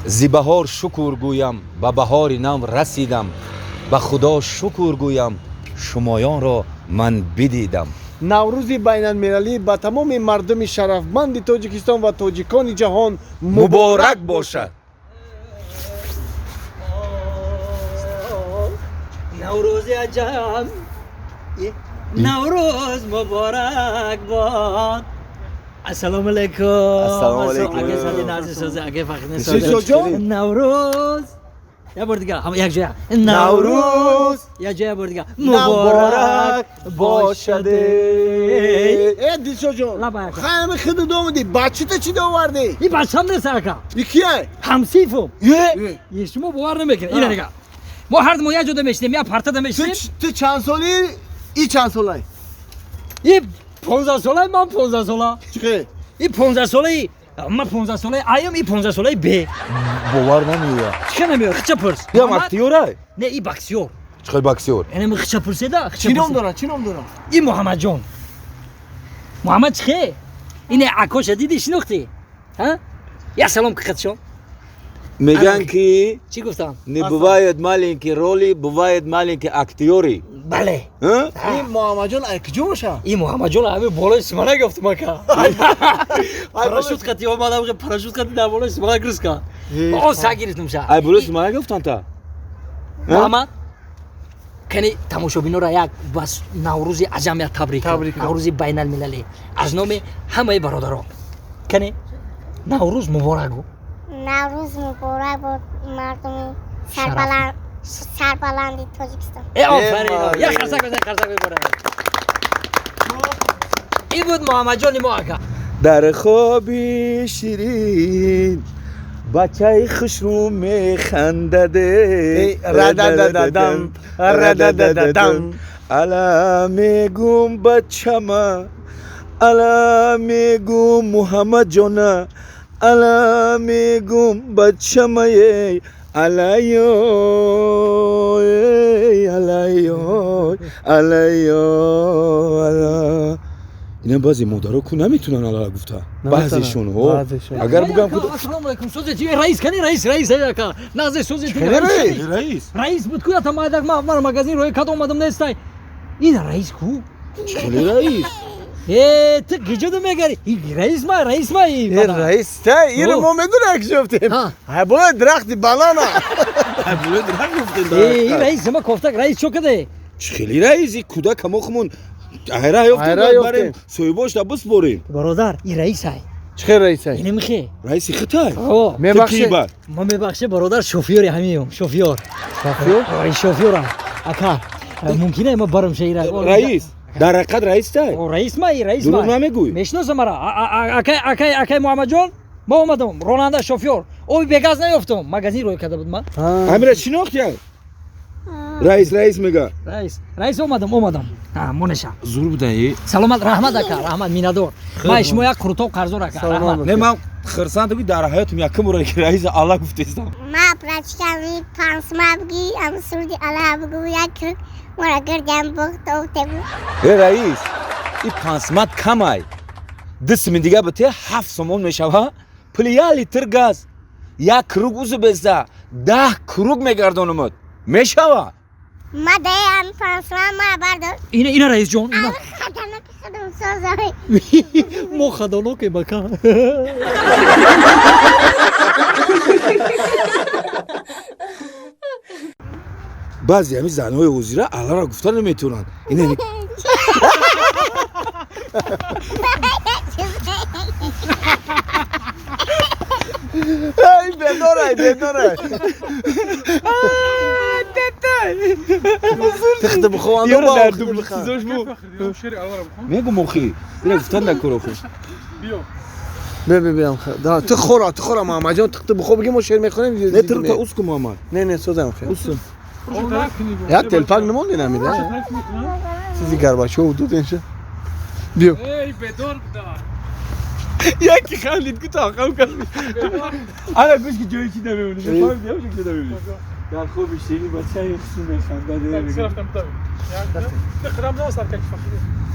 Зи баҳор шукр гӯям, ба баҳори нав расидам, ба Худо шукр гӯям, шумоёнро ман бидидам. Наврӯзи байналмилалӣ ба тамоми мардуми шарафманди Тоҷикистон ва тоҷикони ҷаҳон муборак бошад. Наврӯзи аҷам, Наврӯз муборак бод. Ассалому алайкум. Ассалому алайкум. Аге сози нази сози, аге фахр Сисоҷон? Наврӯз. Як бор дигар, ҳама як ҷоя. Наврӯз Як ҷоя бор дигар. Муборак бошад. Э, Дилшодҷон, Лабай, ака. Хайми хиду домадӣ, бачита чӣ довардӣ? И бачам нест, ака. И кия? Ҳамсифум. Е? Е, шумо бовар намекунед. Ина нигаҳ. Мо ҳар мо як ҷода мешинем, як партада мешинем. Ту чанд солӣ, и чанд солай? И 15 солаи, ман 15 сола. Чӣ? И 15 солаи, ман 15 солаи аям, и 15 солаи б. Бовар намеояд. Чӣ намеояд? Хича пурс. Ям актёрай? Не, и боксёр. Чӣ хел боксёр? Яъне ми хича пурседа, хича. Чӣ ном дорад? Чӣ ном дорад? И Муҳаммадҷон. Муҳаммад чӣ? Ине акоша диди, шинохтӣ? Ҳа? Я салом киқатшон. Меган ки Чӣ гуфтам? не бывает маленькие роли, бывает маленькие актёры. Бале. А? Ин Муҳаммадҷон ай куҷо боша? И Муҳаммадҷон ҳами болои симана гуфтум, ака. Парашют қати омадам, парашют қати дар болои симана гирифт. О, са гирифтум ша. Ай болои симана гуфтан та? Муҳаммад, кани тамошобинора як бас Наврӯзи аҷам як табрик. Табрик. Наврӯзи байналмилалӣ. Аз номи ҳамаи бародарон. Кани Наврӯз муборак бу. Наврӯз муборак бод, мардуми сарбаланди Тоҷикистон. Э, офарин. Э, Як қарсак бизан, қарсак биборад. Ин буд Муҳаммадҷони мо, ака. Дар хоби ширин бачаи хушрӯ механдаде. Эй, рададададам, рададададам. Ала мегум бачама, ала мегум Муҳаммадҷона, ала мегум бачамае, алайой, алайой, алайой, ала. Ина баъзе модаро ку наметунан ала гуфта. Баъзешон, ҳо. Баъзешон. Агар бугам ку Ассалому алайкум. Сози ти раис, кани раис, раис ака. Назе сози ти. Кани раис? Раис. Раис буд ку, ята майдак ма мара магазин рои кад омадам, нестай. Ин раис ку? Чӣ раис? Э, ту киҷода мегари? И раис ма, раис ма и. Э, раис та, иро О. мо медонем, ки ҷофтем. Ҳа. Ай болои дарахти банана. Ай болои дарахт гуфтем. Э, ин раис ма кофтак раис чо каде? Чӣ хели раис? И кӯдака мо хумон айра ёфтем, Айра бояд ёфтем. барем соҳибошта биспорем. Бародар, ин раис ай. Чӣ хел раис ай? Ин михе. Раиси хитай. О, Мебахшед. Ба. ма мебахше, бародар, шофёри ҳамиём, шофёр. Шофёр? Ой, шофёрам. Ака, мумкин ма барам шаира. Раис. Дар ҳақиқат раис тай? О, раис ма, и раис ма. Дурӯғ намегӯй? Мешиносам мара. Акай, акай, акай Муҳаммадҷон, ма омадам, ронанда, шофёр. Оби бегаз наёфтам. Магазин рӯй карда буд ма. Ҳамира шинохт я? Раис, раис мега. Раис, раис омадам, омадам. А, монеша. Зур будаи. Саломат, раҳмат, ака, раҳмат, миннатдор. Ма шумо як қурутоб қарздор, ака. Саломат Раҳмат. бошед. Не, ман хирсандам, ки дар ҳаётам якум бора ки раиса алла гуфтестам. Ма прачками пансма буги, ам суруди Аллаҳ бугу, як круг мора гирдям бухт офтебу. Э, раис, и пансмат камай. 2 сими дига бите, 7 сомон мешава. Пули як литр газ. Як круг узу беза. 10 круг мегардонумуд. Мешава? Ма дае ам пансма мара бардор. Ина, ина раисҷон, ина. Ам хатарноки худум созой. Мо хадонокем, ака. Баъзе ҳамин занҳои ҳозира алларо гуфта наметавонанд. Ина Ай, бедор, ай, бедор, ай. Тихта бихоҳанд. Ёра дар дубл чизош бу. Мегум охи. Ина гуфтан накор охи. Бе, бе, бе, да, ту хӯра, ту хӯра, Муҳаммадҷон, тихта бихо, бигӣ мо шеър мехонем. Не трута ус ку, Муҳаммад. Не, не, созам хел. Ус. Як телпак намондин ҳамида. Чизи Горбачов додем ша. Биё. Яки хандид ку тақам кард. Ана гӯш ки ҷои чи намемонӣ. Фаҳмидӣ, ки намемонӣ. Дар хоби ширин бачаи хусу механдад. Як, ду, қадам.